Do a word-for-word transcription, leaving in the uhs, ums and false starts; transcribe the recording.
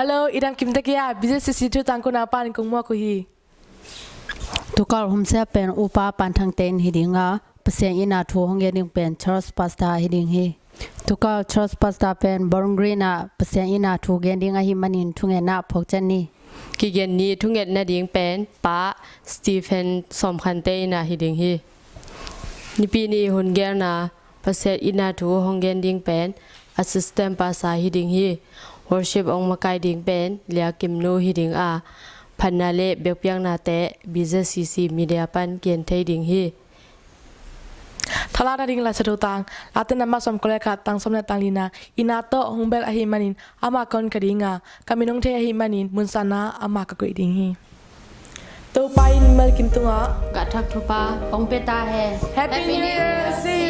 Hello, i dam kim tek hia? BJCC thu tangkona pan kong muak uh hi. Tukal humsia pen Upa Pan Thangte in hi ding a, Pasian ina thu hong gen ding pen Church Pastor hi ding hi. Tukal Church Pastor pen Bowling Green ah Pasian ina thu gen ding ahih manin thungetna phawk ciat ni. Kigen ni. Thungetna ding pen Pa Stephen Sawmkhante ina hi ding hi. Nipi ni hun gelna Pasian ina thu hong gen ding pen Assistant Pastor hi ding hi. Worship hong makai ding pen Lia Kim Nu hi ding a, phatna le biakpiaknate BJCC media pan gen thei ding hi. Thalatna ding Lai Siangtho tang, Late Nambat sawmkua le khat, tang sawm le tang lina, ina tawh hong bel ahih manin amah ka hon kha ding a, ka min hong thei ahih manin mun sanna amah ka koih ding hi. Topa in mimal kim tungah gah thak thupha hong pia ta hen. Happy New Year! See you!